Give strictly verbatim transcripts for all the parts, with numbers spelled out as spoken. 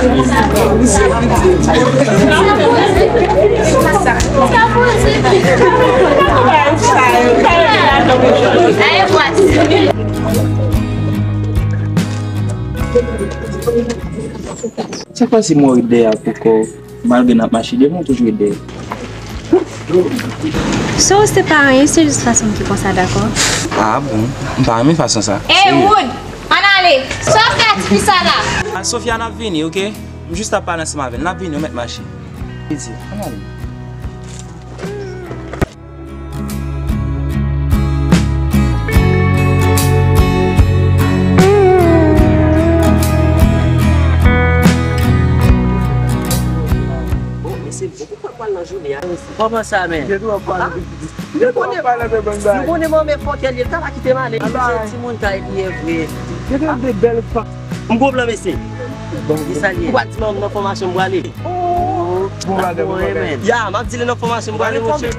Sa k pase m wè w ret dèyè a pou kò w, malgre n ap mache de men w toujou ret dèyè. So, se pa anyen, se jis fason m ki konsa, dakò? Ah bon, m pa renmen fason sa. Ey, Wood, ann ale! Sa w ap fè a tifi sa la? Ah, Sofia, n ap vini, oke? M jis ap pale ansanm avè l. N ap vini, ou mèt mache. Piti, ann ale. Oh, mesye, bon, poukò pral nan jounen an, mesye? Kòman sa, men? Ah, nou konnen, nou konnen manman fòkè li ye, l ta pa kite m ale. Mesye, timoun kay li ye vre. M gon plan, mesye. Ki sa l ye? Ou pa di manman m nan fòmasyon m prale. Oh, bon bagay, bon bagay. Ya, m ap di li nan fòmasyon m prale, monchè.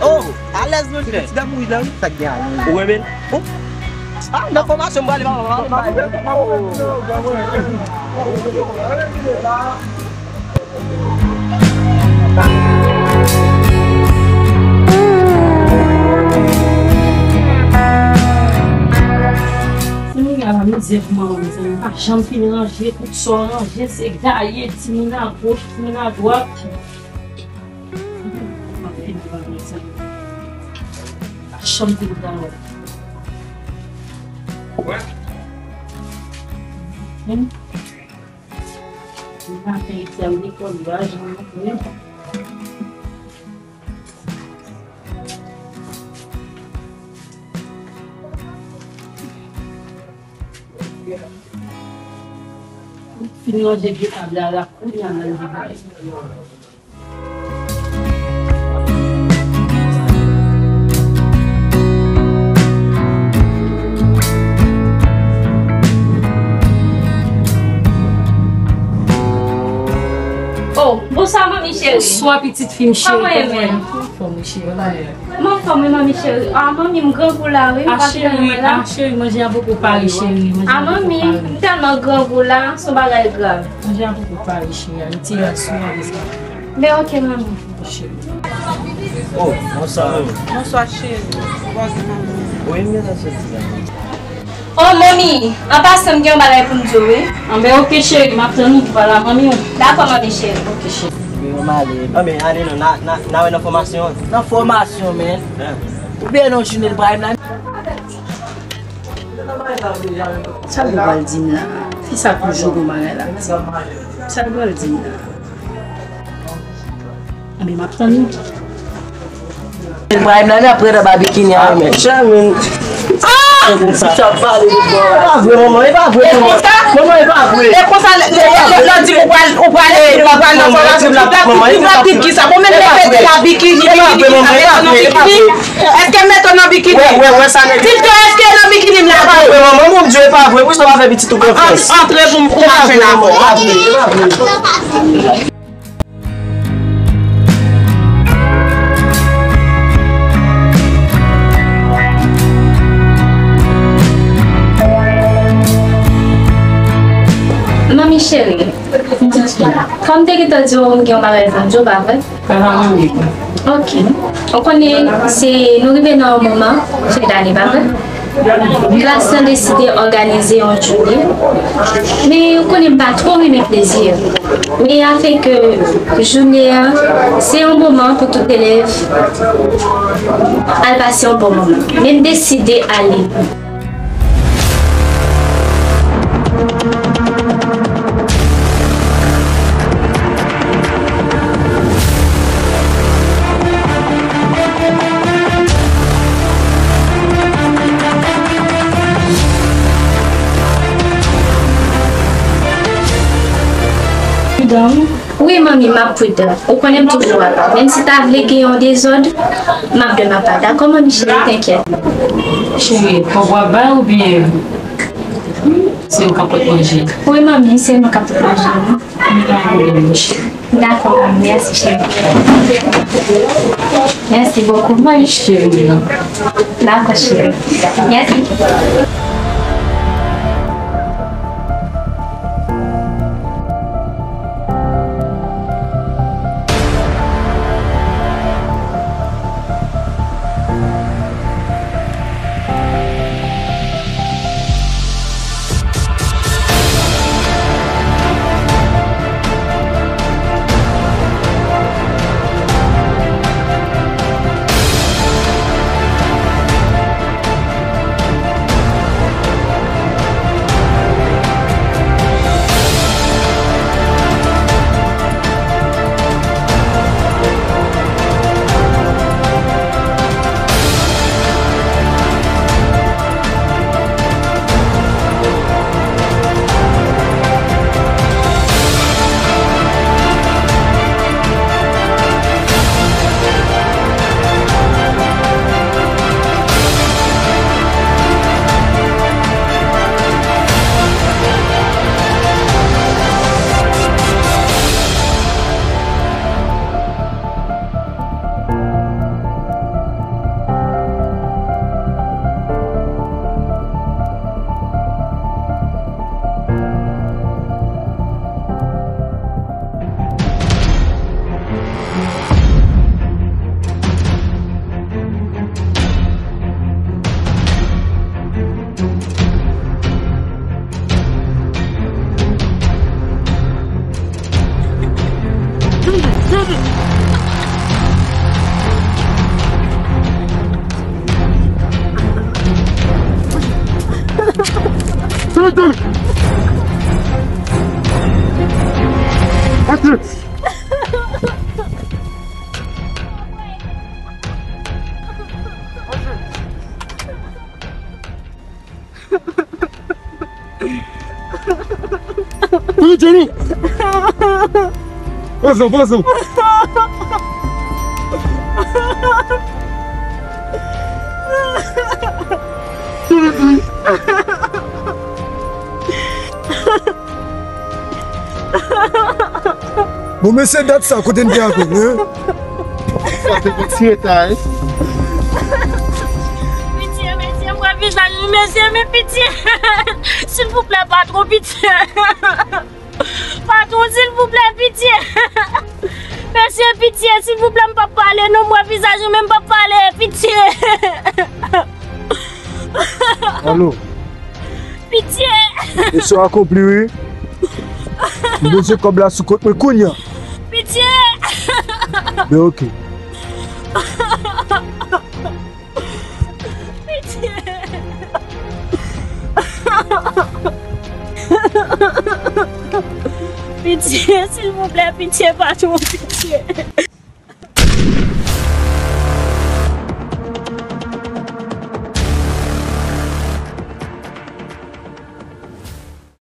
Oh, alèz, monchè. Ti dam wi la, wi. Sa k gen a? Ou renmen l? Oh. Ah, nan fòmasyon m prale, papa, papa. Timoun nan la mizè pou manman m, timoun pa janm fin ranje, tout sa w ranje se gaye, timoun agoch, timoun adwat. M ap fin ranje sa. Pa janm fin travay. Maten, se lekòl yo, ajan yo, wi. Fin ranje vye tab la, la kounye a, m al vin. Oh, bonswa, manmi cheri. Bonswa, pitit fi m cheri. Kòman w ye, menm? Anfòm, wi, cheri. Kòman w ye? M anfòm, wi, manmi cheri. Ah, manmi, m grangou la, wi. Ah, cheri, ah, cheri, manje a poko pare, cheri. Ah, manmi, m tèlman grangou la, se yon bagay grav. Manje a poko pare, cheri. Retire asou a, desann. Ben, ok, manmi. Oh, bonswa, manmi. Bonswa, cheri. Bonswa, manmi. Wi, m gentan soti la. Oh, manmi, an pasan, m gen yon bagay pou m di w, wi. Anben, ok, cheri, m ap tann ou pou pale a manmi w. Dakò, manmi cheri. Ok, cheri. Wi, manmi, ale. Anben, ale non, n a, n a, n a wè nan fòmasyon an. Nan fòmasyon, men. Hein. Ou byen non, Junel Prime la. Sa l pral di m la? Fi sa toujou gon bagay la. Sa l pral di m la? Anben, m ap tann li. Prime la, n ap pran nan babikini a, men. Jamin. Ah! Sa pale de bò. E pa vre, manman, e pa vre, manman. Manman, e pa vre. E konsa, lè, lè, lè, lè di m ou pral, ou pral, ou pral nan fòmasyon, tout la, tout la, tout kisa. Bon, menm repete la, bikini, bikini, sa, mete nan bikini. Èske m mete w nan bikini? Wè, wè, wè, sa nèg. Di m tou, èske nan bikini m la? E pa vre, manman, Bondye, e pa vre. Pou sa w pa fè pitit ou konfyans. Antre pou m, pou m mache la. E pa vre, manman, e pa vre, e pa vre. Manmi cheri, kòm te gentan di w, m gen yon bagay pou m di w, pa vre? Pa la manmi. Ok. Ou konnen, se, nou rive nan yon moman, fen dane, pa vre? Klas lan deside òganize yon joune. Men ou konnen m pa twò renmen plezi. Men afin ke jounen an, se yon moman pou tout elèv al pase yon bon moman. Men m deside ale. Pridan wi. Wi, manmi, m ap pridan. Ou konnen m toujou apa. Menm si ta vle gen yon dezòd, m ap dèm apa. Dakò, manmi cheri, tenkyèt. Cheri, kòb w ap bay oubyen se ou k ap pot manje? Wi, manmi, se mwen k ap pot manje, wi. Pa gen pwoblèm, cheri. Dakò, manmi, mèsi, cheri. Mèsi bokou, manmi. Cheri. Dakò, cheri. Mèsi. Vini, Jenny! Pran san, pran san! Bon, mesye, dat sa, kote n te avè l, hein? Sa te kontinye ta, hein? Pitye, mesye, m wè vizaj nou, mesye, men pitye. Silvouplè, patwon, pitye. Patwon, silvouplè, pitye. Mesye, pitye, silvouplè, m p ap pale, non, m wè vizaj nou, men m p ap pale, pitye. Alo. Pitye! Misyon akonpli, wi. M bezwen kòb la sou kont mwen kounye a. Pitye! Ben, ok. Pitye! Pitye, silvouplè, pitye, patwon, pitye.